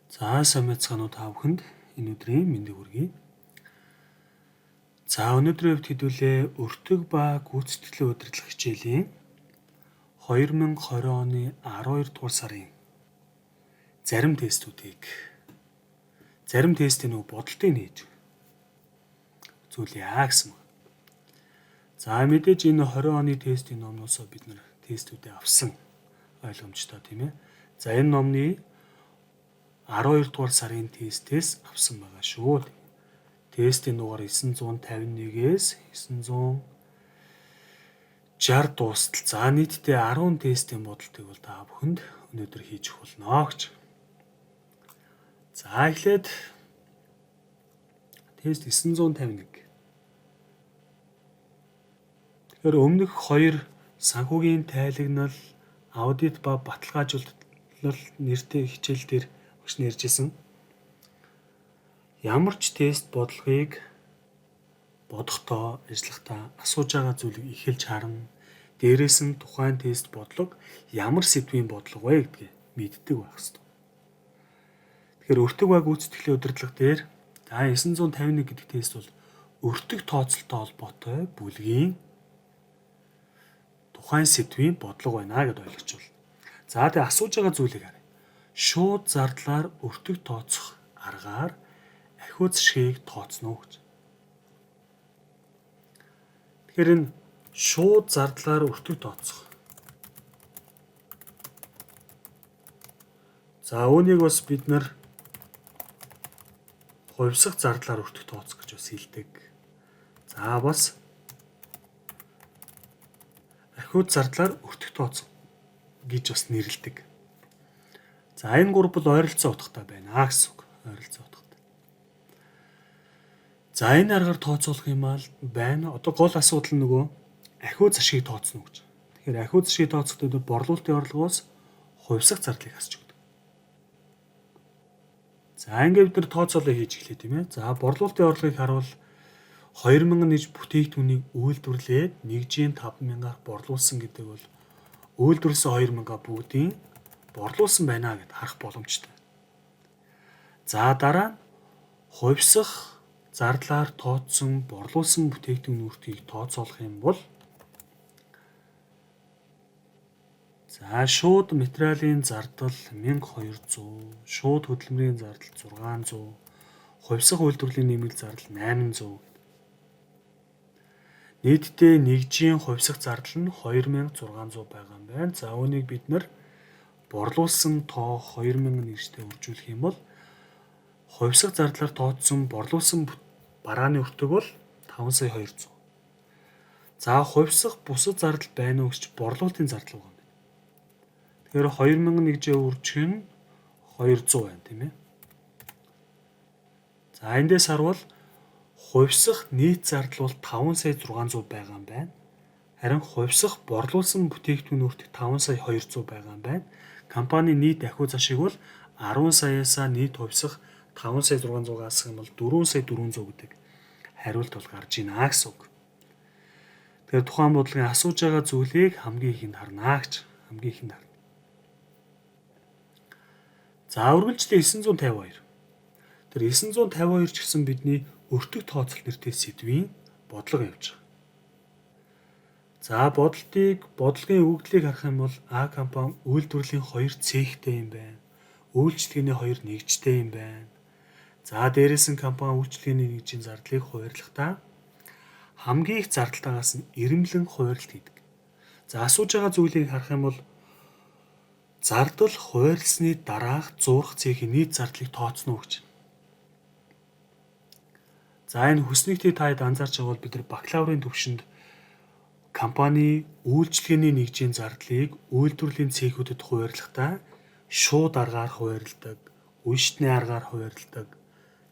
За сайн байцгаана уу та бүхэнд энэ өдрийн мэндийг хүргэе. За өнөөдрийн хувьд хэдүүлээ өртөг ба гүйцэтгэлийн удирдлага хичээлийн 2020 оны 12 дугаар сарын зарим тестүүдийг зарим тестийн нөгөө бодолтыг нээж үзүүлье гэсэн үг. За мэдээж энэ 20 оны тестийн номноосоо бид нэр тестүүдээ авсан ойлгомжтой тийм ээ. За энэ номны 12 дугаар сарын тестээс авсан байгаа шүү. Тестийн дугаар 951-ээс 960 дуустал. За нийтдээ 10 тестийн бодолтыг бол та бүхэнд өнөөдөр хийж өгөх болно гэж. За эхлээд тест 951. Тэгэхээр өмнөх хоёр санхүүгийн тайлагнал, аудит ба баталгаажуулалт нэртэй хичээл дээр багш нь ярьжсэн. Ямар ч тест бодлогыг бодохдоо, ажиллахдаа асууж байгаа зүйлийг эхэлж харна. Дээрээс нь тухайн тест бодлого ямар сэдвийн бодлого вэ гэдгийг мэддэг байх ёстой. Тэгэхээр өртөг ба гүйцэтгэлийн удирдлага дээр за 951 гэдэг тест бол өртөг тооцолтой холбоотой бүлгийн тухайн сэдвийн бодлого байна гэдээ ойлгож байна. За тэгээ асууж байгаа зүйлийг харъя. Шууд зардлаар өртөг тооцох аргаар ахиу зашгийг тооцно уу гэж. Тэгэхээр энэ шууд зардлаар өртөг тооцох. За үүнийг бас бид нар хувьсах зардлаар өртөг тооцох гэж бас хэлдэг. За бас ахиу зардлаар өртөг тооцох гэж бас нэрлэдэг. За энэ гурав бол ойролцоо утгатай байна гэсэн үг. Ойролцоо утгатай. За энэ аргаар тооцоолох юм аа байна. Одоо гол асуудал нь нөгөө ахиу зашгийг тооцно гэж. Тэгэхээр ахиу зашгийг тооцохдоо бид борлуулалтын орлогоос хувьсах зардлыг хасч өгдөг. За ингээд бид нар тооцоолоо хийж эхлэе тийм ээ. За борлуулалтын орлогыг харуул 2000 нэгж бүтээгдэхүүнийг үйлдвэрлээд нэгжийн 5000-аар борлуулсан гэдэг бол үйлдвэрлэсэн 2000-а бүгдийн борлуулсан байна гэд харах боломжтой. За дараа нь хувьсах зардлаар тооцсон борлуулсан бүтээгдэхүүн үртгийг тооцоолох юм бол за шууд материалын зардал 1200, шууд хөдөлмөрийн зардал 600, хувьсах үйлдвэрлэлийн нэмэлт зардал 800. Нийтдээ нэгжийн хувьсах зардал нь 2600 байгаа юм байна. За үүнийг бид нар борлуулсан тоо 2000 нэгжтэй үржүүлэх юм бол хувьсах зардлаар тооцсон борлуулсан барааны өртөг бол 5 сая 200. За хувьсах бусад зардал байна уу гэж борлуулалтын зардал байгаа юм байна. Тэгэхээр 2000 нэгжээ үржих нь 200 байна тийм ээ. За эндээс харвал хувьсах нийт зардал бол 5 сая 600 байгаа юм байна. Харин хувьсах борлуулсан бүтээгдэхүүн өртөг 5 сая 200 байгаа юм байна. Компани нийт ахиу зашиг бол 10 саяасаа нийт хувьсах 5 сая 600-аас юм бол 4 сая 400 гэдэг хариулт бол гарч ийна гэсэн үг. Тэгэхээр тухайн бодлогын асууж байгаа зүйлийг хамгийн ихэнд харна гэж хамгийн ихэнд харна. За үргэлжлээ 952. Тэр 952 ч гэсэн бидний өртөг тооцолт нэртэй сэдвийн бодлого явж байгаа. За бодлогын өгөгдлийг харах юм бол А компани үйлдвэрлэлийн 2 цехтэй юм байна. Үйлчилгээний 2 нэгжтэй юм байна. За дээрээс нь компани үйлчилгээний нэгжийн зардлыг хуваарлахдаа хамгийн их зардалтаагаас нь эрэмлэн хуваарлалт хийдэг. За асууж байгаа зүйлийг харах юм бол зардал хуваарлсны дараах зуурах цехийн нийт зардлыг тооцно уу гэж. За энэ хүснэгтийг та хэд анзаарч байгаа бол бид нар бакалаврын түвшинд компани үйлчилгээний нэгжийн зардлыг үйлдвэрлэлийн цехүүдэд хуваарлахдаа шууд аргаар хуваарладаг, уйшны аргаар хуваарладаг,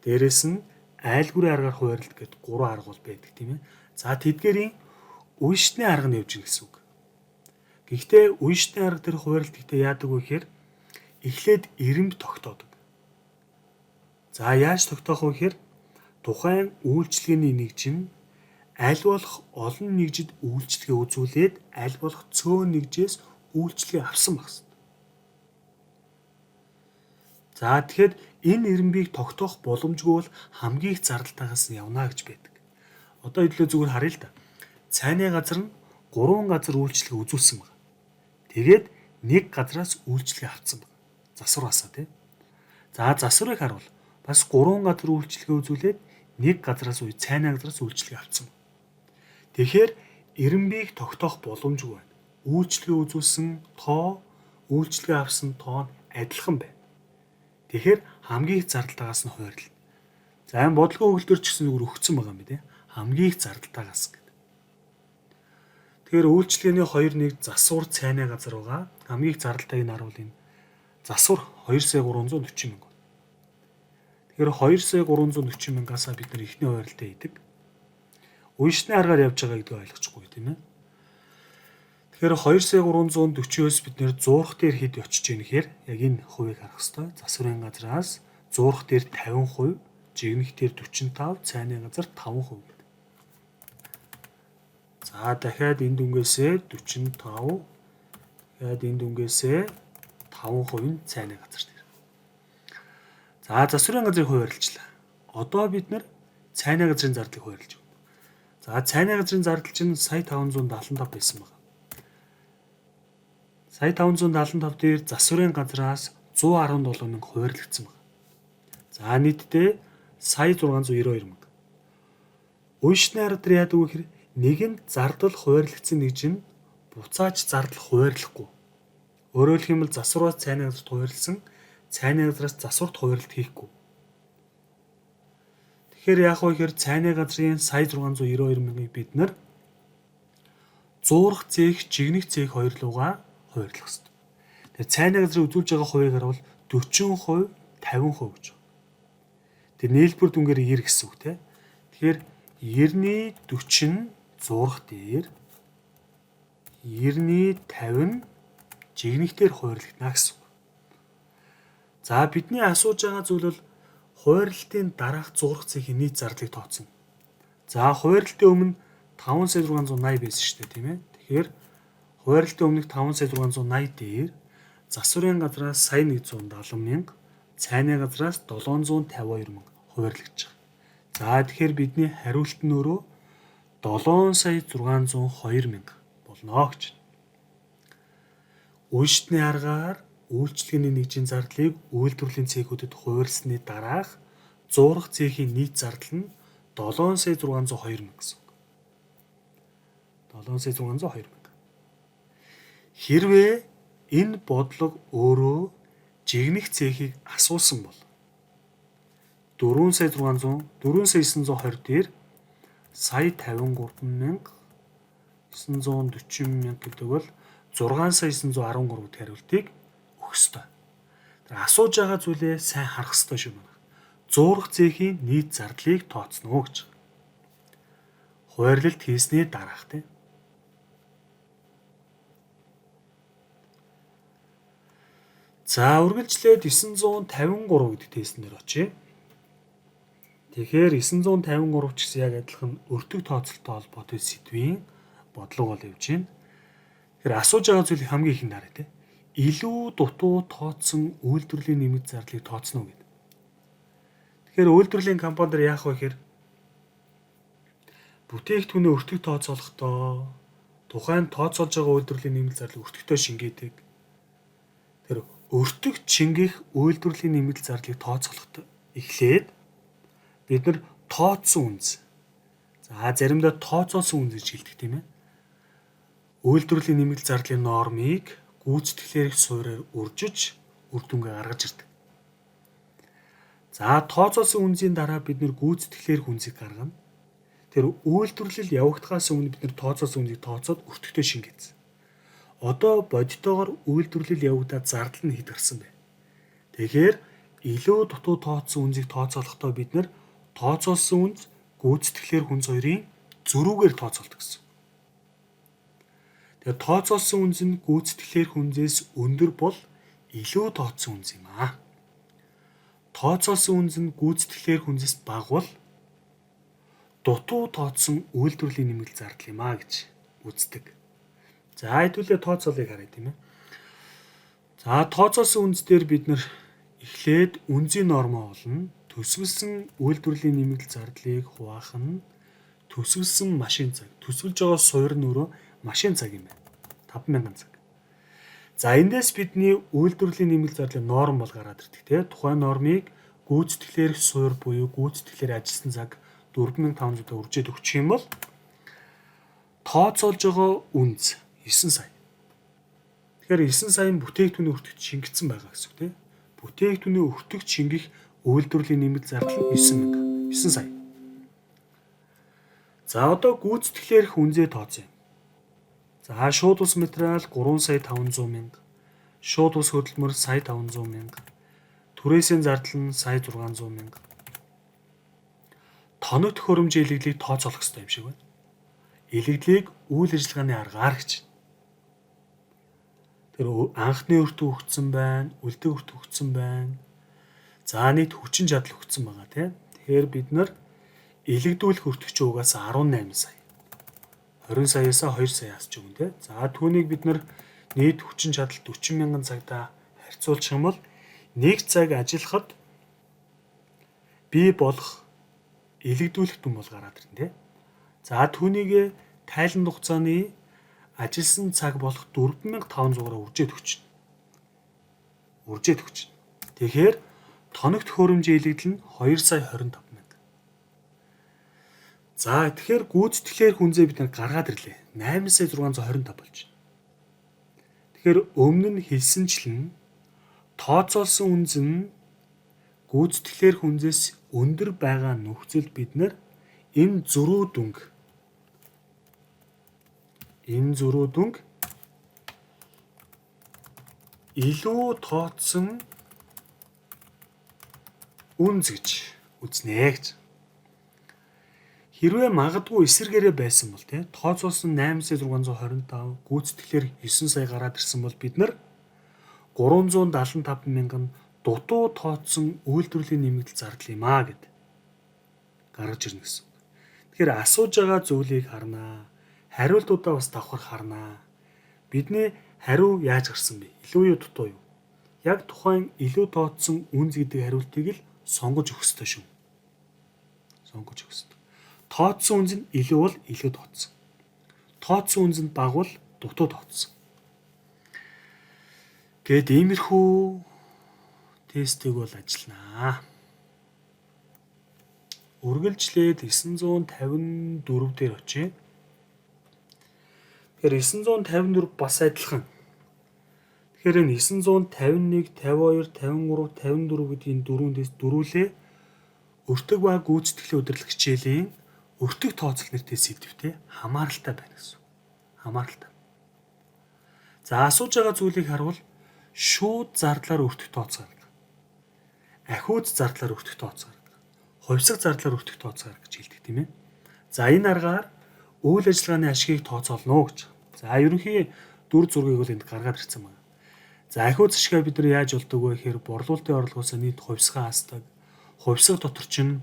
дээрээс нь айлгүрийн аргаар хуваарладаг гэд гурван арга бол байдаг тийм ээ. За тэдгээрийн уйшны арга нь явж гин гэсэн үг. Гэхдээ уйшны арга дээр хуваарлалт гэхдээ яадаг вэ гэхээр эхлээд эрэмб тогтоодог. За яаж тогтоох вэ гэхээр тухайн үйлчилгээний нэгж нь аль болох олон нэгжид үйлчилгээ үзүүлээд аль болох цөөн нэгжээс үйлчилгээ авсан байх хэрэгтэй. За, тэгэхээр энэ ирэмбийг тогтоох боломжгүй бол хамгийн их зардалтайгаас нь явна гэж байдаг. Одоо хэдүүлээ зүгээр харъя л да. Цайны газар нь 3 газар үйлчилгээ үзүүлсэн байна. Тэгээд нэг газраас үйлчилгээ авцсан байна. Засвараасаа тий. За, засварыг харуул бас 3 газар үйлчилгээ үзүүлээд нэг газраас үе цайны газраас үйлчилгээ авцсан. Тэгэхээр ирэмбийг тогтоох боломжгүй байна. Үйлчилгээ үзүүлсэн тоо, үйлчилгээ авсан тоо нь адилхан байна. Тэгэхээр хамгийн их зардалтайгаас нь хуваарлна. За, энэ бодлогын өгөлдөр ч гэсэн зүгээр өгсөн байгаа юм тий. Хамгийн их зардалтайгаас гэдэг. Тэгэхээр үйлчилгээний 2-1 засвар цайны газар байгаа. Хамгийн их зардалтайг нь харуул энэ засвар 2 сая 340 мянга. Тэгэхээр 2 сая 340 мянгаас бид нар эхний хуваарлтаа хийдэг. Уяншны аргаар явж байгаа гэдгийг ойлгочихгүй тийм ээ. Тэгэхээр 2 сая 340-оос бид нэр зуурах дээр хэд очиж ийн гэхээр яг энэ хувийг харах хэрэгтэй. Засварын газраас зуурах дээр 50%, жигнэх дээр 45, цайны газар 5% гэдэг. За, дахиад энэ дүнгээсээ 45, дахиад энэ дүнгээсээ 5% нь цайны газар дээр. За, засварын газрыг хуваарлцлаа. Одоо бид нар цайны газрын зардлыг хуваарлж өгнө. За, цайны газрын зардал чинь сая 575 байсан байна. Сая 575 дээр засварын газраас 117 мянга хуваарлагдсан байна. За, нийтдээ сая 692 мянга. Уяншны арга дээр яадаг вэ гэхээр нэгэнд зардал хуваарлагдсан нэг чинь буцааж зардал хуваарлахгүй. Өөрөөр хэлбэл засвараас цайны газарт хуваарлсан, цайны газраас засварт хуваарлалт хийхгүй. Тэгэхээр яах вэ гэхээр цайны газрын сая 692 мянгаыг бид нар зуурах зээх, жигнэх зээх хоёр лугаа хуваарлах хэрэгтэй. Тэгэхээр цайны газрын үзүүлж байгаа хувийг харуул 40%, 50% гэж байна. Тэр нийлбэр дүнгээр 90 гэсэн үг те. Тэгэхээр 90-ний 40 нь зуурах дээр, 90-ний 50 нь жигнэх дээр хуваарлагдана гэсэн үг. За, бидний асууж байгаа зүйл бол хуваарлтын дараах зуурах зээхийн нийт зардлыг тооцно. За, хуваарлтын өмнө 5 сая 680 байсан шүү дээ, тийм ээ. Тэгэхээр хуваарлтын өмнөх 5 сая 680 дээр засварын газраас сая 170 мянга, цайны газраас 752 мянга хуваарлагдж байгаа. За, тэгэхээр бидний хариулт нь өөрөө 7 сая 602 мянга болно гэж. Уяншны аргаар үйлчилгээний нэгжийн зардлыг үйлдвэрлэлийн цехүүдэд хуваарлсаны дараах зуурах цехийн нийт зардал нь 7 сая 602 мянга гэсэн үг. 7 сая 602 мянга. Хэрвээ энэ бодлого өөрөө жигнэх цехийг асуусан бол 4 сая 600 4 сая 920 дээр сая 53 мянга 940 мянга гэдэг бол 6 сая 913 гэдэг хариултыг өгөх ёстой. Тэр асууж байгаа зүйлээ сайн харах ёстой шүү манай. Зуурах цехийн нийт зардлыг тооцно уу гэж. Хуваарлалт хийсний дараах тийм. За, үргэлжлээд 953 гэдэг тестэн дээр очие. Тэгэхээр 953 ч гэсэн яг адилхан өртөг тооцолттой холбоотой сэдвийн бодлого бол явж байна. Тэгэхээр асууж байгаа зүйлийг хамгийн ихэнд харъя те. Илүү дутуу тооцсон үйлдвэрлэлийн нэмэгд зардлыг тооцно уу гэдэг. Тэгэхээр үйлдвэрлэлийн компани дээр яах вэ гэхээр бүтээгдэхүүний өртөг тооцоолохдоо тухайн тооцоолж байгаа үйлдвэрлэлийн нэмэлт зардлыг өртөгтөө шингээдэг. Тэр өртөгт шингээх үйлдвэрлэлийн нэмэлт зардлыг тооцоолохдоо эхлээд бид нар тооцсон үнц. За, заримдаа тооцоолсон үнц гэж хэлдэг тийм ээ. Үйлдвэрлэлийн нэмэлт зардлын нормыг гүйцэтгэлээр суурьаар үржиж үр дүнгээ гаргаж ирдэг. За, тооцоолсон үнцийн дараа бид нэр гүйцэтгэлээр үнцийг гаргана. Тэр үйлдвэрлэл явагдахаас өмнө бид нэр тооцоолсон үнцийг тооцоод өртөгтөө шингээсэн. Одоо бодитоогоор үйлдвэрлэл явагдаад зардал нь хэд гарсан бэ? Тэгэхээр илүү дутуу тооцсон үнцийг тооцоолохдоо бид нэр тооцоолсон үнц, гүйцэтгэлээр үнц хоёрын зөрүүгээр тооцоолдог гэсэн. Тэгэхээр тооцоолсон үнц нь гүйцэтгэлээр үнцээс өндөр бол илүү тооцсон үнц юм аа. Тооцоолсон үнц нь гүйцэтгэлээр үнцээс бага бол дутуу тооцсон үйлдвэрлэлийн нэмэлт зардал юм аа гэж үздэг. За, хэдүүлээ тооцоолыг харъя тийм ээ. За, тооцоолсон үнц дээр бид нэр Эхлээд үнзийн нормоо олно. Төсвөлсөн үйлдвэрлэлийн нэмэгдэл зардлыг хуваах нь төсвөлсөн машин цаг. Төсвөлж байгаа суурь нь өөрөө машин цаг юм байна. 5000 цаг. За эндээс бидний үйлдвэрлэлийн нэмэгдэл зардлын норм бол гараад ирдэг тийм. Тухайн нормыг гүйцэтгэлээр суурь буюу гүйцэтгэлээр ажилласан цаг 4500-аар үржээд өгчих юм бол тооцоолж байгаа үнз 9 сая. Тэгэхээр 9 саяын бүтээгдэхүүний өртөгт шингэсэн байгаа гэсэн үг тийм. Бүтээгдэхүүний өртөгт шингэх үйлдвэрлэлийн нэмэлт зардал нь 9000. 9 сая. За одоо гүйцэтгэлээрх үнзээ тооцъё. За шууд ус материал 3 сая 500 мянга. Шууд ус хөдөлмөр сая 500 мянга. Түрээсийн зардал нь сая 600 мянга. Тоног төхөөрөмжийн илэглэлийг тооцоолох хэрэгтэй юм шиг байна. Илэглэлийг үйл ажиллагааны аргаар гэж. Тэр анхны өртөг өгсөн байна, үлдэх өртөг өгсөн байна. За нийт хүчин чадал өгсөн байгаа тийм. Тэгэхээр бид нар илэгдүүлэх өртөгч угаасаа 18 сая. 20 саяас 2 саяас ч юм те. За түүнийг бид нар нийт хүчин чадал 40 мянган цагтаа харьцуулчих юм бол нэг цаг ажиллахад бий болох илэгдүүлэх дүн бол гараад ирнэ те. За түүнийг тайлан хугацааны ажилласан цаг болох 4500-аар үржээд өгчнө. Үржээд өгчнө. Тэгэхээр тоног төхөөрөмжийн илэгдэл нь 2 сая 25 мянга. За тэгэхээр гүйцэтгэлээр хүнзээ бид нар гаргаад ирлээ. 8 сая 625 болж байна. Тэгэхээр өмнө нь хэлсэнчлэн тооцоолсон үнз нь гүйцэтгэлээр хүнзээс өндөр байгаа нөхцөлд бид нар энэ зөрүү дүнг илүү тооцсон үнз гэж үзнэ гэж. Хэрвээ магадгүй эсэргээрээ байсан бол тий тооцоолсон 8,625 гүйцэтгэлээр 9 сая гараад ирсэн бол бид нар 375 мянган дутуу тооцсон үйлдвэрлэлийн нэмэгдэл зардал юм аа гэд гаргаж ирнэ гэсэн. Тэгэхээр асууж байгаа зүйлийг харнаа. Хариултуудаа бас давхар харнаа. Бидний хариу яаж гарсан бэ? Илүү юу дутуу юу? Яг тухайн илүү тооцсон үнз гэдэг хариултыг л сонгож өгөх ёстой шүү. Сонгож өгөх ёстой. Тооцсон үнз нь илүү бол илүү тооцсон. Тооцсон үнз нь бага бол дутуу тооцсон. Гээд иймэрхүү тестийг бол ажилланаа. Үргэлжлээд 954 дээр очие. Тэгэхээр 954 бас адилхан. Тэгэхээр энэ 951, 52, 53, 54 гэдгийн дөрвөн тест дөрвөлээ өртөг ба гүйцэтгэлийн удирдлага хичээлийн өртөг тооцол нэртэй сэдвтэй хамааралтай байна гэсэн. Хамааралтай. За асууж байгаа зүйлийг харуул шууд зардлаар өртөг тооцоо гарга. Ахиуд зардлаар өртөг тооцоо гарга. Хувьсаг зардлаар өртөг тооцоо гарга гэж хэлдэг тийм ээ. За энэ аргаар үйл ажиллагааны ашигыг тооцоолно гэж. За ерөнхий дүр зургийг бол энд гаргаад ирсэн байна. За ахиуд ашгаа бид нар яаж олдог вэ гэхээр борлуулалтын орлогоос нийт хувьсгаа хасдаг. Хувьсаг дотор чинь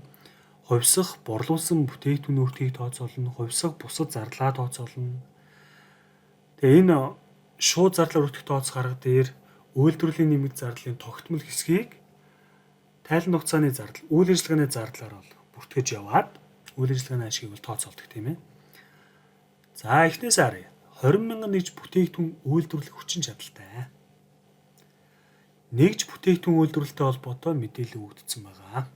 хувьсах борлуулсан бүтээгдэхүүн өртгийг тооцоолно, хувьсах бусад зардлаа тооцоолно. Тэгээ энэ шууд зардлаар өртөх тооцох арга дээр үйлдвэрлэлийн нэмэгд зардлын тогтмол хэсгийг тайлан хугацааны зардал, үйл ажиллагааны зардлаар бол бүртгэж яваад үйл ажиллагааны ашигыг бол тооцоолдог тийм ээ. За эхнээс харъя. 20 мянган нэгж бүтээгдэхүүн үйлдвэрлэх хүчин чадалтай. Нэгж бүтээгдэхүүн үйлдвэрлэлтэй холбоотой мэдээлэл өгөгдсөн байгаа.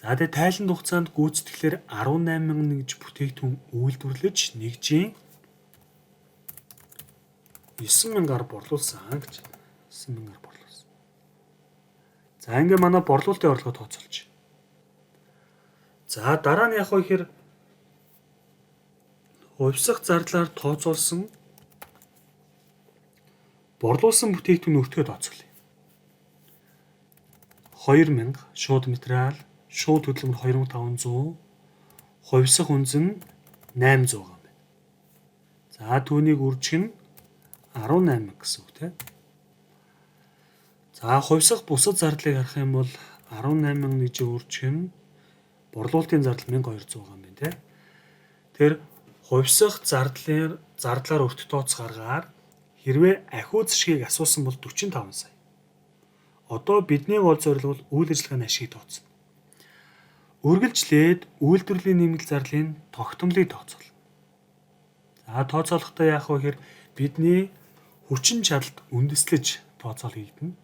За тэгээ тайлан хугацаанд гүйцэтгэлээр 18 мянган нэгж бүтээгдэхүүн үйлдвэрлэж нэгжийн 9 мянгаар борлуулсан гэж. 9 мянгаар борлуулсан. За ингээ манай борлуулалтын орлогоо тооцоолж. За дараа нь яг вэ гэхээр хувьсах зардлаар тооцоолсон борлуулсан бүтээгдэхүүн өртгөө тооцоолъё. 2000 шууд материал, шууд хөдөлмөр 2500, хувьсах үнз нь 800 байгаа юм байна. За түүнийг үржих нь 18 гэсэн үг тийм. За хувьсах бусад зардлыг харах юм бол 18 нэгжээ үржих нь борлуулалтын зардал 1200 байгаа юм байна тийм. Тэр хувьсах зардлаар өртөх тооц гаргаар хэрвээ ахиу зэшгийг асуусан бол 45 сая. Одоо бидний гол зорилго бол үйл ажиллагааны ашигыг тооцно. Үргэлжлээд үйлдвэрлэлийн нэмэгдэл зардлын тогтмолыг тооцоолно. За тооцоолохдоо яах вэ гэхээр бидний хүчин чадалд үндэслэж тооцоол хийгдэнэ.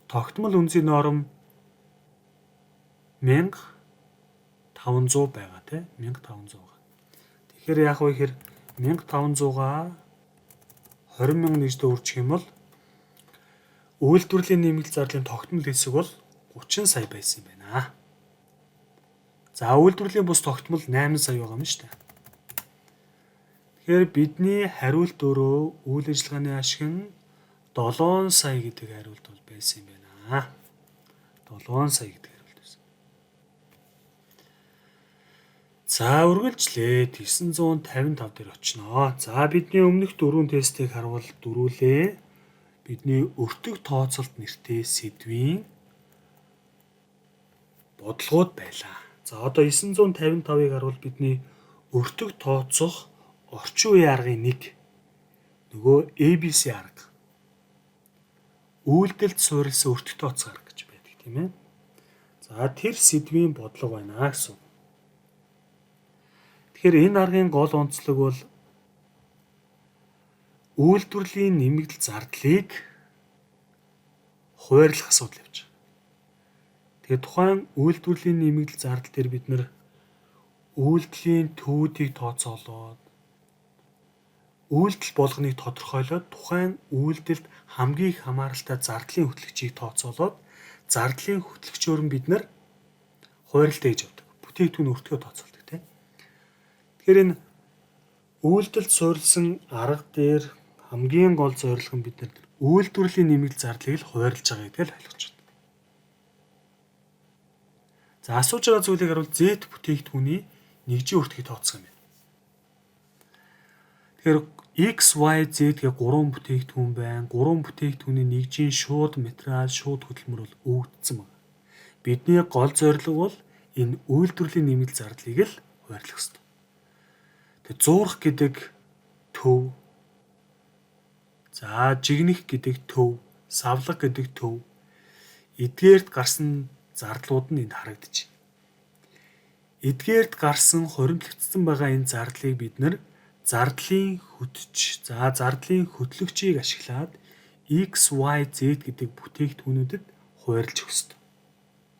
Тогтмол үнзийн норм 1500 байгаа тий 1500 байгаа. Тэгэхээр яах вэ гэхээр 1500-аа 20,000 нэгждээ үржих юм бол үйлдвэрлэлийн нэмэгдэл зардлын тогтмол хэсэг бол 30 сая байсан юм байна. За үйлдвэрлэлийн бус тогтмол 8 сая байгаа юм шүү дээ. Тэгэхээр бидний хариулт өөрөө үйл ажиллагааны ашиг нь 7 сая гэдэг хариулт бол байсан юм байна. 7 сая гэдэг хариулт байсан. За үргэлжлээд 955 дээр очноо. За бидний өмнөх дөрвөн тестийг харвал дөрүүлээ. Бидний өртөг тооцолт нэртэй сэдвийн бодлогууд байлаа. За одоо 955-ыг харвал бидний өртөг тооцох орчин үеийн аргын нэг нөгөө ABC арга. Үйлдэлд суурилсан өртөг тооцох арга гэж байдаг тийм ээ. За тэр сэдвийн бодлого байна гэсэн. Тэгэхээр энэ аргын гол онцлог бол үйлдвэрлэлийн нэмэгдэл зардлыг хуваарлах асуудал явж байгаа. Тэгэхээр тухайн үйлдвэрлэлийн нэмэгдэл зардал дээр бид нэр үйлдэлийн төвүүдийг тооцоолоод үйлдэл болгоныг тодорхойлоод тухайн үйлдэлд хамгийн их хамааралтай зардлын хөтлөгчийг тооцоолоод зардлын хөтлөгчөөр нь бид нар хуваарлалт хийж явдаг. Бүтээгдэхүүн өртгөө тооцоолдог тийм. Тэгэхээр энэ үйлдэлд суурилсан арга дээр хамгийн гол зорилго нь бид нар үйлдвэрлэлийн нэмэгдэл зардлыг л хуваарлаж байгаа гэдгийг л ойлгож байна. За асууж байгаа зүйлийг харуул Z бүтээгдэхүүний нэгжийн өртгийг тооцох юм байна. Тэгэхээр X, Y, Z гэх гурван бүтээгдэхүүн байна. Гурван бүтээгдэхүүний нэгжийн шууд материал, шууд хөдөлмөр бол өгөгдсөн байна. Бидний гол зорилго бол энэ үйлдвэрлэлийн нэмэгдэл зардлыг л хуваарлах ёстой. Тэгээ зуурах гэдэг төв, за жигнэх гэдэг төв, савлага гэдэг төв эдгээрт гарсан зардлууд нь энд харагдаж байна. Эдгээрт гарсан хуримтлагдсан байгаа энэ зардлыг бид нар зардлын хөтч, за зардлын хөтлөгчийг ашиглаад X, Y, Z гэдэг бүтээгдэхүүнүүдэд хуваарлж өгөх ёстой.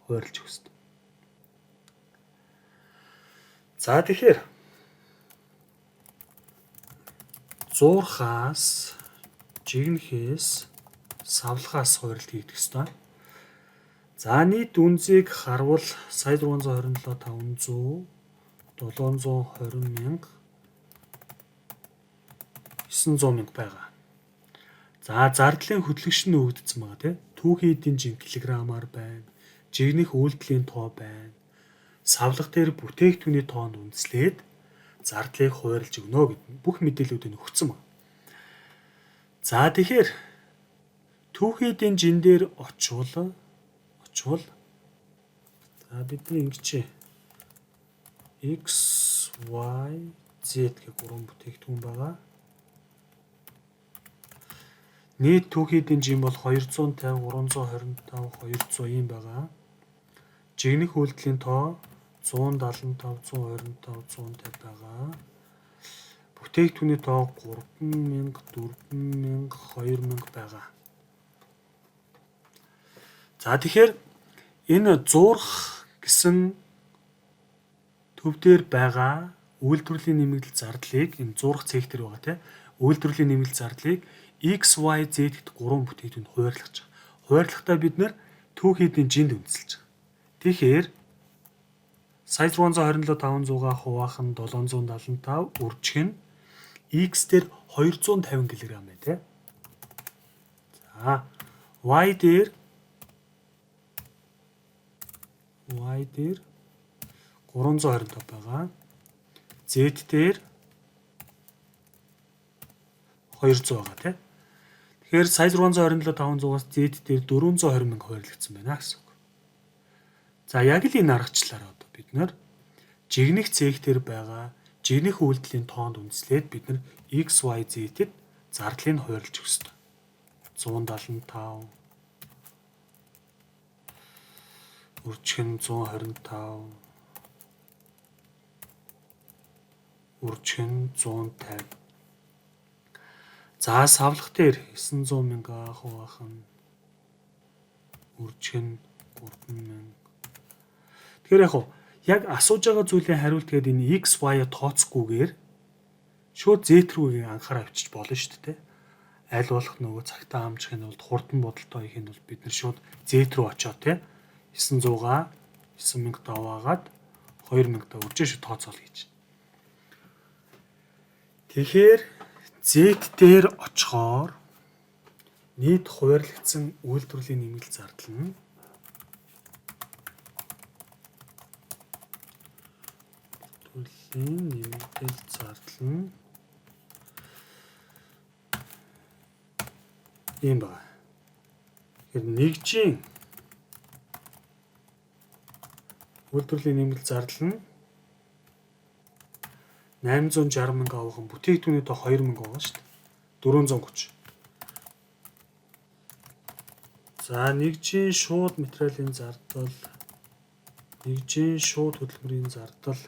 Хуваарлж өгөх ёстой. За тэгэхээр зуурхаас, жигнэхээс, савлахаас хуваарлт хийгдэх ёстой. За нийт үнзийг харвал сая 627 500 720 мянга 900 мянга байгаа. За зардлын хөтлөгч нь өгөгдсөн байгаа тийм. Түүхийн эдийн жин килограммаар байна. Жигнэх үйлдэлийн тоо байна. Савлага дээр бүтээгдэхүүний тоонд үндэслээд зардлыг хуваарлж өгнө гэдэг бүх мэдээллүүдийг өгсөн байна. За тэгэхээр түүхийн эдийн жин дээр очвол за бидний ингэчээ X, Y, Z гэх гурван бүтээгдэхүүн байгаа. Нийт түүхийн эдийн жин бол 250, 325, 200 ийм байгаа. Жигнэх үйлдэлийн тоо 175, 125, 150 байгаа. Бүтээгдэхүүний тоо 3000, 4000, 2000 байгаа. За тэгэхээр энэ зуурах гэсэн төв дээр байгаа үйлдвэрлэлийн нэмэгдэл зардлыг энэ зуурах цех дээр байгаа тийм үйлдвэрлэлийн нэмэгдэл зардлыг X, Y, Z гэдэг гурван бүтээгдэхүүнд хуваарлах гэж байгаа. Хуваарлахдаа бид нэр түүхийн эдийн жинд үндэслэж байгаа. Тэгэхээр сая 627 500-аа хуваах нь 775 үржих нь X дээр 250 кг байна тийм. За Y дээр 325 байгаа. Z дээр 200 байгаа тийм. Тэгэхээр сая 627 500-аас Z дээр 420 мянга хуваарлагдсан байна гэсэн үг. За яг л энэ аргачлалаар одоо бид нар жигнэх цех дээр байгаа жигнэх үйлдэлийн тоонд үндэслээд бид нар X, Y, Z-д зардлыг хуваарлж өгөх ёстой. 175 Үржих нь 125. Үржих нь 150. За савлах дээр 900 мянга хуваах нь үржих нь 3000. Тэгэхээр яг яг асууж байгаа зүйлийн хариулт гээд энэ x y-а тооцохгүйгээр шууд z рүүгээ анхаараа авчиж болно шүү дээ. Аль болох нөгөө цагтаа амжихын тулд хурдан бодолтой хийхин тулд бид нар шууд z рүү очоо те. 900-аа 9000 даваагаад 2000 та үржээ шүү тооцоол гэж. Тэгэхээр Z дээр очихоор нийт хуваарлагдсан үйлдвэрлэлийн нэмэгдэл зардал нь ийм байна. Тэгэхээр нэгжийн үйлдвэрлэлийн нэмэгдэл зардал нь 860 мянга авах нь бүтээгдэхүүний тоо 2000 байгаа шүү дээ. 430. За нэгжийн шууд материалын зардал, нэгжийн шууд хөдөлмөрийн зардал.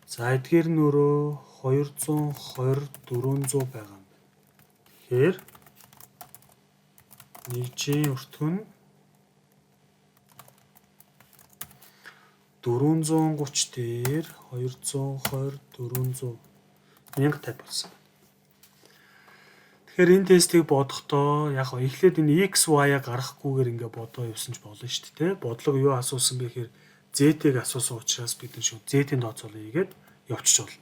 За эдгээр нь өөрөө 220 400 байгаа юм байна. Тэгэхээр нэгжийн өртгөн нь 430 дээр 220 400 1050 болсон. Тэгэхээр энэ тестийг бодохдоо яг эхлээд энэ x y-а гаргахгүйгээр ингээ бодоо явсан ч болно шүү дээ. Бодлого юу асуусан бэ гэхээр z-ийг асуусан учраас бид нар шууд z-ийн тооцоолол хийгээд явчих болно.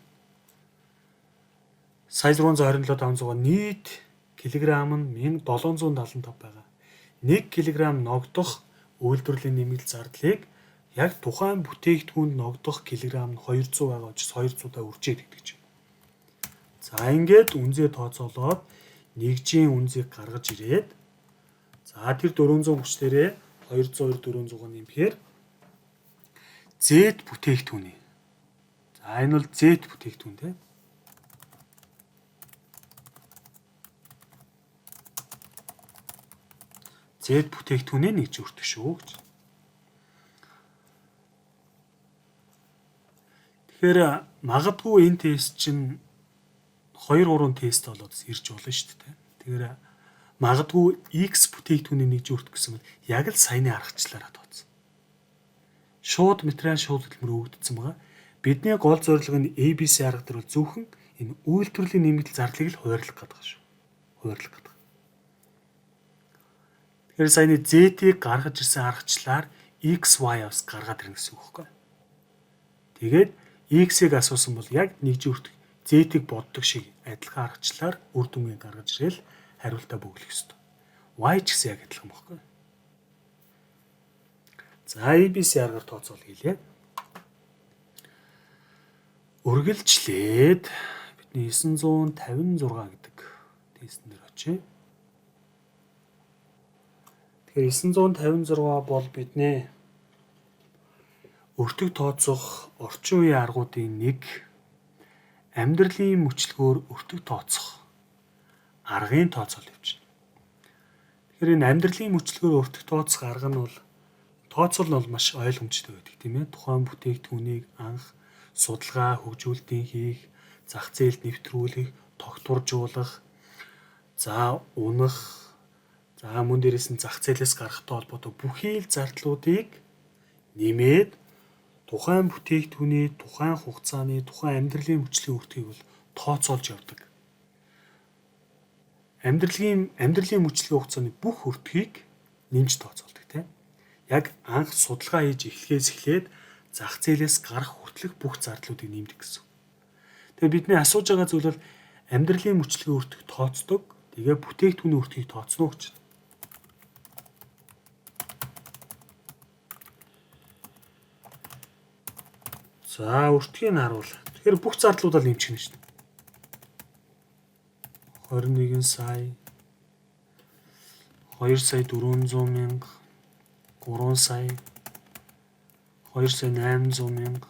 Сая 627 500 нийт килограмм нь 1775 байгаа. 1 кг ногдох үйлдвэрлэлийн нэмэгдэл зардлыг яг тухайн бүтээгдэхүүнд ногдох килограмм нь 200 байгаа учраас 200-аа үржээд гэдэг чинь. За ингээд үнзээ тооцоолоод нэгжийн үнзийг гаргаж ирээд за тэр 430 дээрээ 202 400-аа нэмэхээр Z бүтээгдэхүүний. За энэ бол Z бүтээгдэхүүн тийм. Z бүтээгдэхүүнээ нэгж өртөх шүү гэж. Тэгэхээр магадгүй энэ тест чинь 2 3 тест болоод ирж болно шүү дээ. Тэгэхээр магадгүй X бүтээгдэхүүний нэгж өртөх гэсэн бол яг л саяны аргачлалаараа тооцсон. Шууд материал шууд хөдөлмөр өгөгдсөн байгаа. Бидний гол зорилго нь ABC арга дээр бол зөвхөн энэ үйлдвэрлэлийн нэмэгдэл зардлыг л хуваарлах гэдэг шүү. Хуваарлах гэдэг. Тэгэхээр саяны Z-ийг гаргаж ирсэн аргачлалаар X, Y-аас гаргаад ирнэ гэсэн үг байхгүй. Тэгээд X-ийг асуусан бол яг нэгж өртөх Z-ийг боддог шиг адилхан аргачлалаар үр дүнгээ гаргаж ирээл хариултаа бөглөх ёстой. Y ч гэсэн яг адилхан байхгүй. За ABC аргаар тооцоол хийлээ. Үргэлжлээд бидний 956 гэдэг тестэн дээр очие. Тэгэхээр 956 бол бидний өртөг тооцох орчин үеийн аргуудын нэг амьдралын мөчлөгөөр өртөг тооцох аргын тооцоол явж байна. Тэгэхээр энэ амьдралын мөчлөгөөр өртөг тооцох арга нь бол тооцоол нь бол маш ойлгомжтой байдаг тийм ээ. Тухайн бүтээгдэхүүнийг анх судалгаа хөгжүүлэлтийн хийх, зах зээлд нэвтрүүлэх, тогтворжуулах, за унах, за мөн дээрээс нь зах зээлээс гарахтай холбоотой бүхий л зардлуудыг нэмээд тухайн бүтээгдэхүүний тухайн хугацааны тухайн амьдралын мөчлийн өртгийг бол тооцоолж явдаг. Амьдралын мөчлийн хугацааны бүх өртгийг нэмж тооцоолдог тийм. Яг анх судалгаа хийж эхлэхээс эхлээд зах зээлээс гарах хүртэлх бүх зардлуудыг нэмдэг гэсэн. Тэгээ бидний асууж байгаа зүйл бол амьдралын мөчлөгийн өртөг тооцдог. Тэгээ бүтээгдэхүүний өртгийг тооцно гэж. За өртгийг харуул. Тэгэхээр бүх зардлуудаа нэмчихнэ шүү дээ. 21 сая 2 сая 400 мянга 3 сая 2 сая 800 мянга.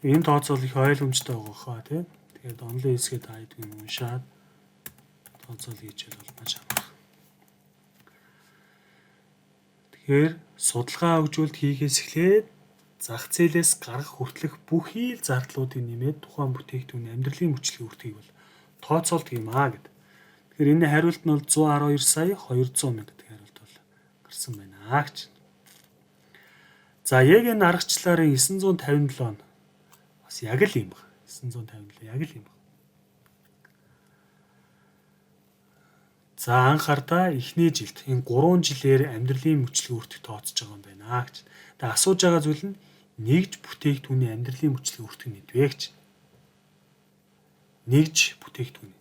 Энэ тооцоол их ойлгомжтой байгаа хаа тий. Тэгээд онлайн хэсгээ та хэдийг уншаад тооцоол хийж бол маш амархан. Тэгэхээр судалгаа хөгжүүлэлт хийхээс эхлээд зах зээлээс гаргах хүртэлх бүхий л зардлуудыг нэмээд тухайн бүтээгдэхүүний амьдралын мөчлөгийн өртгийг бол тооцоолдог юм аа гэдэг. Тэгэхээр энэ хариулт нь бол 112 сая 200 мянга гэдэг хариулт бол гарсан байна гэж. За яг энэ аргачлалын 957 нь бас яг л юм байна. 957 яг л юм байна. За анхаардаа эхний жилд энэ 3 жилээр амьдралын мөчлөгийн өртөг тооцож байгаа юм байна гэж. Тэгээ асууж байгаа зүйл нь нэгж бүтээгдэхүүний амьдралын мөчлөгийн өртөг нь хэдвэ гэж. Нэгж бүтээгдэхүүний.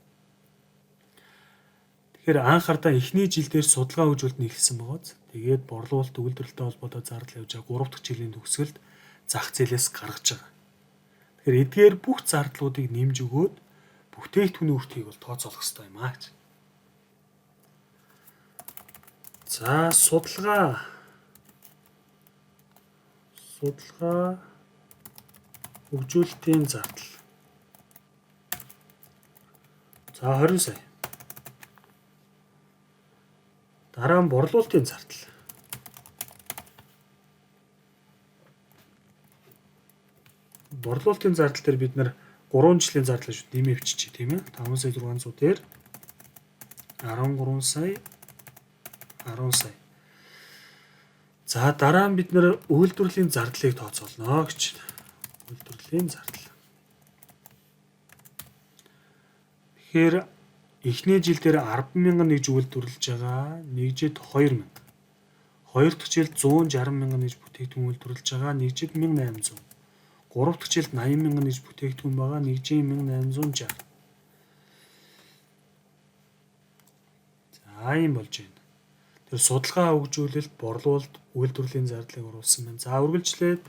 Тэгэхээр анхаардаа эхний жил дээр судалгаа хөгжүүлэлт нь эхэлсэн байгааз. Тэгээд борлуулалт, үйлдвэрлэлтэй холбоотой зардал явж байгаа 3 дахь жилийн төгсгөлд зах зээлээс гаргаж байгаа. Тэгэхээр эдгээр бүх зардлуудыг нэмж өгөөд бүтээгдэхүүний өртгийг бол тооцоолох хэрэгтэй юм аа гэж. За судалгаа хөгжүүлэлтийн зардал. За 20 сая. Дараа нь борлуулалтын зардал. Борлуулалтын зардал дээр бид нар 3 жилийн зардлаа шууд нэмээ биччихье, тийм ээ. 5 сая 600 дээр 13 сая 10 сая. За дараа нь бид нэр үйлдвэрлэлийн зардлыг тооцоолно гэж. Үйлдвэрлэлийн зардал. Тэгэхээр эхний жил дээр 10,000 нэгж үйлдвэрлэж байгаа, нэгжид 2,000. Хоёр дахь жилд 160,000 нэгж бүтээгдэхүүн үйлдвэрлэж байгаа, нэгжид 1,800. Гурав дахь жилд 80,000 нэгж бүтээгдэхүүн байгаа, нэгжийн 1,860. За ийм болж байна. Тэр судалгаа хөгжүүлэлт, борлуулалт, үйлдвэрлэлийн зардлыг оруулсан байна. За үргэлжлээд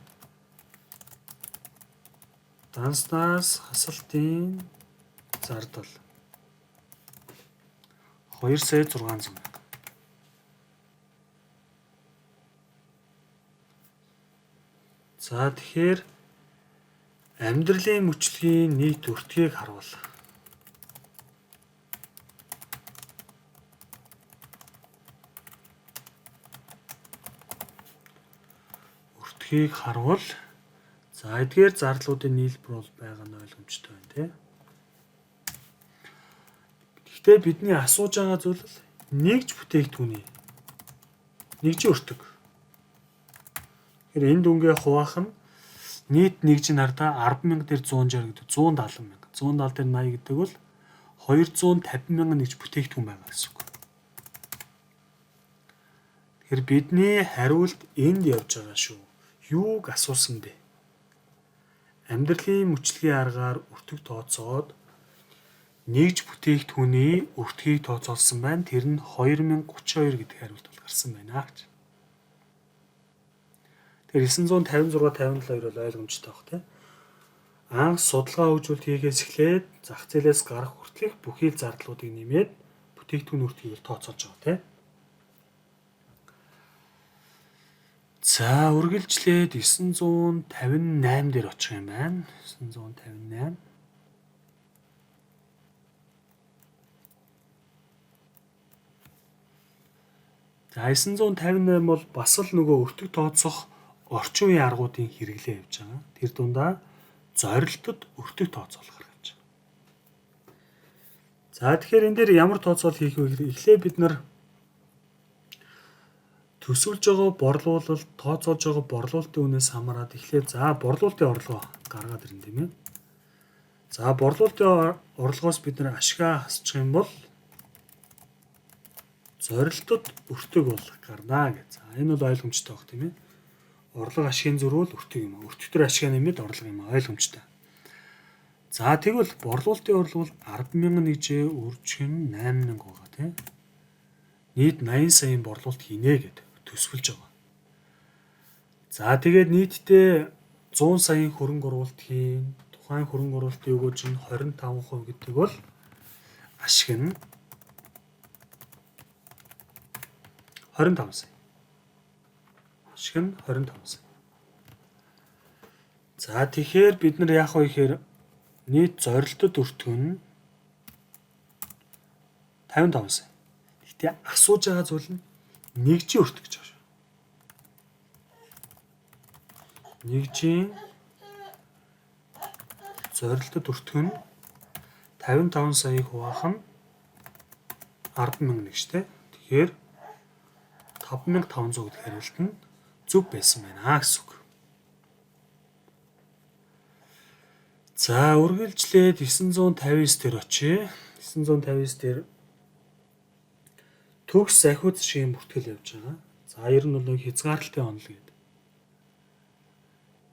данснаас хасалтын зардал 2 сая 600 мянга. За тэгэхээр амьдралын мөчлөгийн нийт өртгийг харуул. Өртгийг харуул. За эдгээр зардлуудын нийлбэр бол байгаа нь ойлгомжтой байна тий. Гэхдээ бидний асууж байгаа зүйл л нэгж бүтээгдэхүүний нэгжийн өртөг. Тэгэхээр энэ дүнгээ хуваах нь нийт нэгж нь хардаа 10,000 дээр 160 гэдэг 170,000. 170 дээр 80 гэдэг бол 250,000 нэгж бүтээгдэхүүн байгаа гэсэн үг. Тэгэхээр бидний хариулт энд явж байгаа шүү. Юуг асуусан бэ? Амьдралын мөчлөгийн аргаар өртөг тооцоод нэгж бүтээгдэхүүний өртгийг тооцоолсон байна. Тэр нь 2032 гэдэг хариулт бол гарсан байна гэж. Тэгэхээр 956 57 бол ойлгомжтой баг тийм. Анх судалгаа хөгжүүлэлт хийхээс эхлээд зах зээлээс гарах хүртэлх бүхий л зардлуудыг нэмээд бүтээгдэхүүн өртгийг бол тооцоолж байгаа тийм. За үргэлжлээд 958 дээр очих юм байна. 958. За 958 бол бас л нөгөө өртөг тооцох орчин үеийн аргуудын хэрэглээ явж байгаа. Тэр дундаа зорилтод өртөг тооцоолох арга явж байгаа. За тэгэхээр энэ дээр ямар тооцоол хийх вэ гэхээр эхлээ бид нар төсөөлж байгаа борлуулалт, тооцоолж байгаа борлуулалтын үнээс хамаарат эхлээ за борлуулалтын орлогоо гаргаад ирнэ тийм ээ. За борлуулалтын орлогоос бид нар ашгаа хасчих юм бол зорилтод өртөг бол гарнаа гэж. За энэ бол ойлгомжтой баг тийм ээ. Орлого ашигын зөрүүл өртөг юм аа. Өртөг төр ашгаа нэмээд орлого юм аа ойлгомжтой. За тэгвэл борлуулалтын орлого бол 10,000 нэгжээ үржих нь 8,000 байгаа тийм. Нийт 80 саяын борлуулалт хийнэ гэдэг төсвөлж байгаа. За тэгээд нийтдээ 100 саяын хөрөнгө оруулалт хийн. Тухайн хөрөнгө оруулалтын өгөөж нь 25% гэдэг бол ашиг нь 25 сая. Ашиг нь 25 сая. За тэгэхээр бид нар яах вэ гэхээр нийт зорилтод өртгөн нь 55 сая. Гэхдээ асууж байгаа зүйл нь нэгжийн өртөг гэж байгаа шүү. Нэгжийн зорилтод өртөх нь 55 саяыг хуваах нь 10,000 нэг штэ. Тэгэхээр 5500 гэдэг хариулт нь зөв байсан байна гэсэн үг. За үргэлжлээд 959 дээр очие. 959 дээр төгс захиуд шигийн бүртгэл явж байгаа. За ер нь бол нэг хязгаарлалтын онол гэдэг.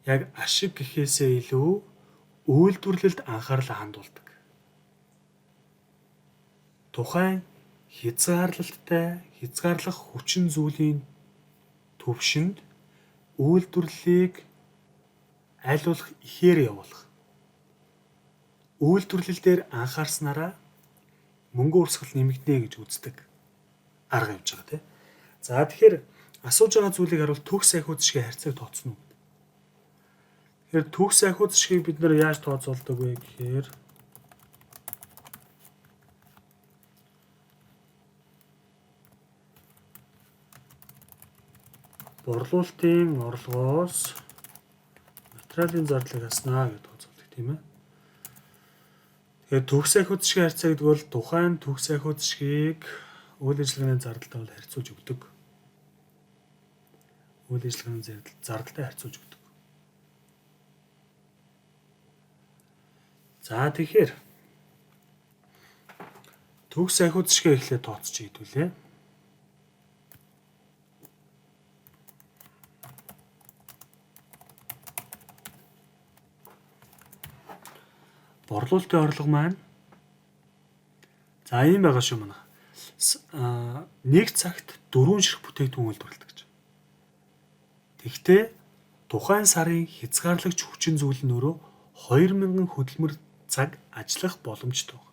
Яг ашиг гэхээсээ илүү үйлдвэрлэлд анхаарлаа хандуулдаг. Тухайн хязгаарлалттай хязгаарлах хүчин зүйлийн төвшөнд үйлдвэрлэлийг аль болох ихээр явуулах. Үйлдвэрлэл дээр анхаарснараа мөнгө урсгал нэмэгдэнэ гэж үздэг арга явж байгаа тийм. За тэгэхээр асууж байгаа зүйлийг харуул төгс ахиуд шигийн харьцааг тооцно уу гэдэг. Тэгэхээр төгс ахиуд шигийг бид нар яаж тооцоолдог вэ гэхээр борлуулалтын орлогоос материалын зардлыг хаснаа гэж тооцоолдог тийм ээ. Тэгэхээр төгс ахиуд шигийн харьцаа гэдэг бол тухайн төгс ахиуд шигийг үйл ажиллагааны зардалтай бол харьцуулж өгдөг. Үйл ажиллагааны зардалтай харьцуулж өгдөг. За тэгэхээр төгс ахиуд шигээ эхлээд тооцчих хэдүүлээ. Борлуулалтын орлого маань за ийм байгаа шүү манай. Нэг цагт 4 ширх бүтээгдэхүүн үйлдвэрлэдэг гэж. Тэгэхдээ тухайн сарын хязгаарлагч хүчин зүйл нь өөрөө 2000 хөдөлмөр цаг ажиллах боломжтой байна.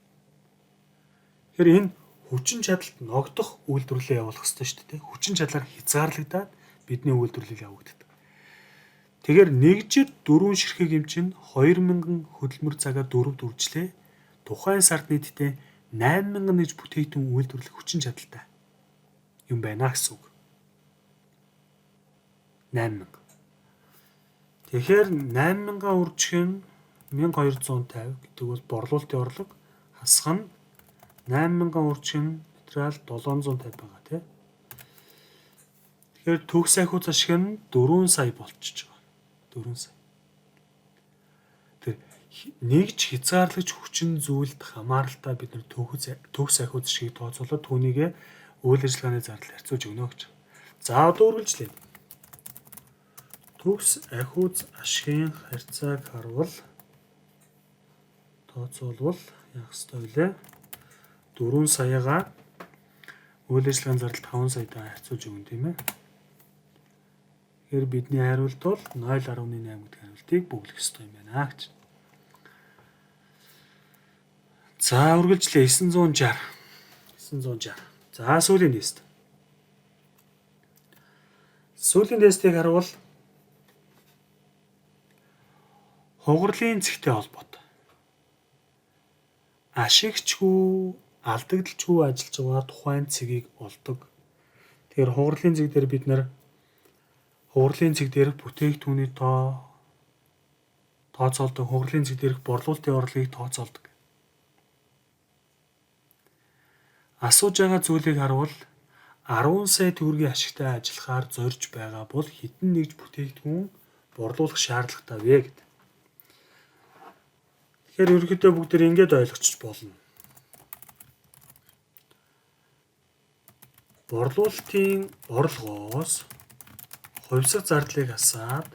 Тэгэхээр энэ хүчин чадалд ногдох үйлдвэрлэлээ явуулах ёстой шүү дээ. Хүчин чадлаар хязгаарлагдаад бидний үйлдвэрлэл явагддаг. Тэгэхээр нэгжид 4 ширхэг юм чинь 2000 хөдөлмөр цагаа 4 дөрвжлээ. Тухайн сард нийтдээ 8000 нэгж бүтээгдэхүүн үйлдвэрлэх хүчин чадалтай юм байна гэсэн үг. 8000. Тэгэхээр 8000-а үржих нь 1250 гэдэг бол борлуулалтын орлого, хасах нь 8000-а үржих нь материал 750 байгаа тий. Тэгэхээр төгс ахиу зашиг нь 4 сая болчихж байгаа. 4 сая. Тэр нэгж хязгаарлагч хүчин зүйлд хамааралтай бид нар төгс ахиу зашгийг тооцоолоод түүнийгээ үйл ажиллагааны зардал харьцуулж өгнө гэж. За одоо үргэлжлэе. Төгс ахиуц ашигын харьцааг харвал тооцоолвол яах ёстой вэ? 4 саягаа үйл ажиллагааны зардал 5 саятай харьцуулж өгнө тийм ээ. Тэгэхээр бидний хариулт бол 0.8 гэдэг хариултыг бөглөх ёстой юм байна гэж. За үргэлжлээ 960. 960. За сүүлийн тест. Сүүлийн тестийг харвал хугарлын зэгтэй холбоотой. Ашигчгүй, алдагдalchгүй ажиллаж байгаа тухайн цэгийг олдог. Тэгэхээр хугарлын зэг дээр бид нар хугарлын зэг дээрх бүтээгдэхүүний тоо тооцоолдог, хугарлын зэг дээрх борлуулалтын орлогыг тооцоолдог. Асууж байгаа зүйлийг харвал 10 сая төгрөгийн ашигтай ажиллахаар зорж байгаа бол хэдэн нэгж бүтээгдэхүүн борлуулах шаардлагатай вэ гэдэг. Тэгэхээр ерөнхийдөө бүгд тэр ингэж ойлгочих болно. Борлуулалтын орлогоос хувьсах зардлыг хасаад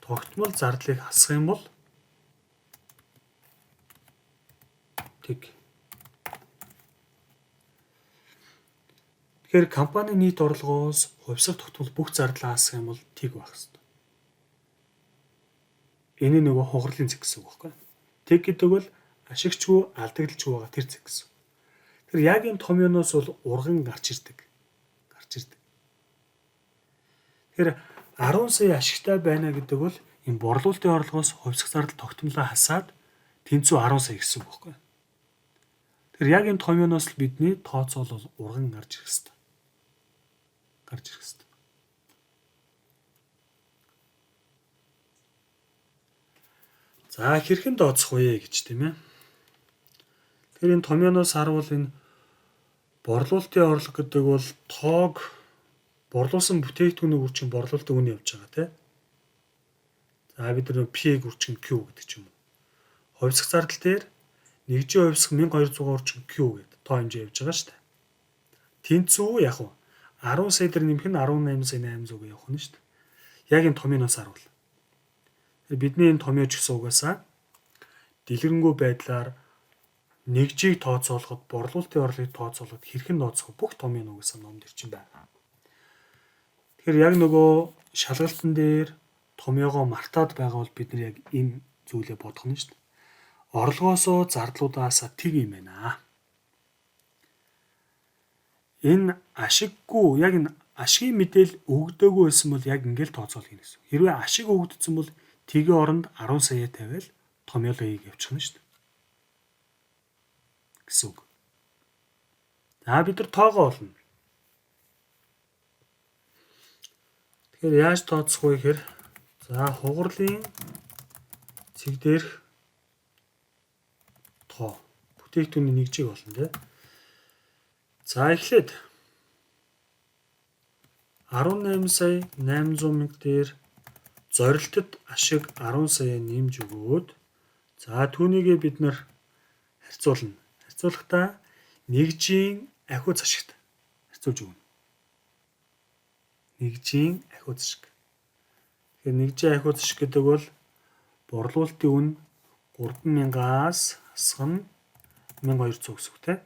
тогтмол зардлыг хасах юм бол тэг. Тэгэхээр компани нийт орлогоос хувьсах тогтмол бүх зардлаа хасах юм бол тэг байх ёстой. Энэ нөгөө хугарлын зэг гэсэн үг байхгүй юу? Тэг гэдэг бол ашигчгүй, алдагдalchгүй байгаа тэр зэг гэсэн. Тэр яг энэ томьёоноос бол урган гарч ирдэг. Гарч ирдэг. Тэгэхээр 10 сая ашигтай байна гэдэг бол энэ борлуулалтын орлогоос хувьсах зардал тогтмолоо хасаад тэнцүү 10 сая гэсэн үг байхгүй юу? Тэр яг энэ томьёоноос л бидний тооцоол бол урган гарч ирэх ёстой. Гарч ирэх ёстой. За хэрхэн тооцох вэ гэж тийм ээ. Тэгэхээр энэ томьёоноос харуул энэ борлуулалтын орлого гэдэг бол тоог борлуулсан бүтээгдэхүүний үржин борлуулалтын үн явж байгаа тийм. За бид нар P-г үржин Q гэдэг ч юм уу. Хувьсах зардал дээр нэгжийн хувьсах 1200 үржин Q гэдэг тоо хэмжээ явж байгаа шүү дээ. Тэнцүү яг уу 10 сая дээр нэмэх нь 18 сая 800 гэж явах нь шүү дээ. Яг энэ томьёоноос харуул. Бидний энэ томьёо ч гэсэн угаасаа дэлгэрэнгүй байдлаар нэгжийг тооцоолоход, борлуулалтын орлогыг тооцоолоход хэрхэн тооцох бүх томьёо нь угаасаа ном дээр чинь байна. Тэгэхээр яг нөгөө шалгалтын дээр томьёогоо мартаад байгаа бол бид нар яг энэ зүйлээ бодох нь шүү дээ. Орлогоосоо зардлуудаасаа тэг юм байна. Энэ ашиггүй яг энэ ашигын мэдээлэл өгдөөгүй байсан бол яг ингээл тооцоолох юм гэсэн. Хэрвээ ашиг өгөгдсөн бол тэгийн оронд 10 сая тавиал томьёолоо хийх явчих нь шүү дээ. Гэсэн үг. За бид нар тоогоо олно. Тэгэхээр яаж тооцох вэ гэхээр за хугарлын цэг дээрх тоо бүтээгдэхүүний нэгжийг олно тий. За эхлээд 18 сая 800 мянга дээр зорилтод ашиг 10 сая нэмж өгөөд за түүнийгээ бид нар харьцуулна. Харьцуулахдаа нэгжийн ахиу зашигт харьцуулж өгнө. Нэгжийн ахиу зашиг. Тэгэхээр нэгжийн ахиу зашиг гэдэг бол борлуулалтын үн 3000-аас хасах нь 1200 гэсэн үг тийм.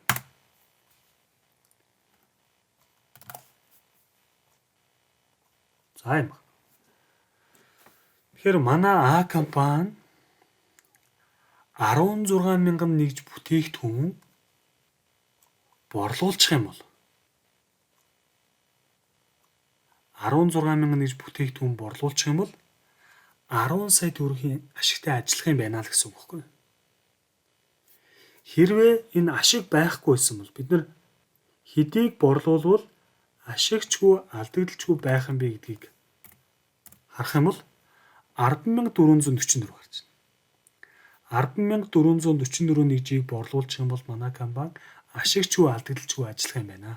За юм. Тэгэхээр манай А компани 16 мянган нэгж бүтээгдэхүүн борлуулчих юм бол 16 мянган нэгж бүтээгдэхүүн борлуулчих юм бол 10 сая төгрөгийн ашигтай ажиллах юм байна л гэсэн үг байхгүй юу? Хэрвээ энэ ашиг байхгүй байсан бол бид нар хэдийг борлуулвал ашигчгүй алдагдalchгүй байх юм бэ гэдгийг харах юм бол 10,444 гарч байна. 10,444 нэгжийг борлуулчих юм бол манай компани ашигчгүй алдагдalchгүй ажиллах юм байна.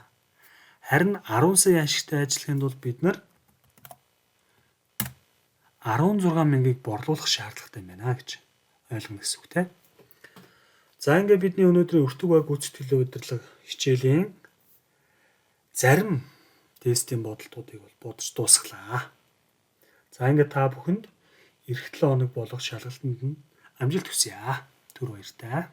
Харин 10 сая ашигтай ажиллахын тулд бид нар 16 мянгаыг борлуулах шаардлагатай байна гэж ойлгоно гэсэн үг тийм. За ингээд бидний өнөөдрийн өртөг ба гүйцэтгэлийн удирдлага хичээлийн зарим тестийн бодолтуудыг бол бодож дуусгалаа. За ингээд та бүхэнд эх 7 хоног болох шалгалтанд нь амжилт хүсье. Түр баяртай.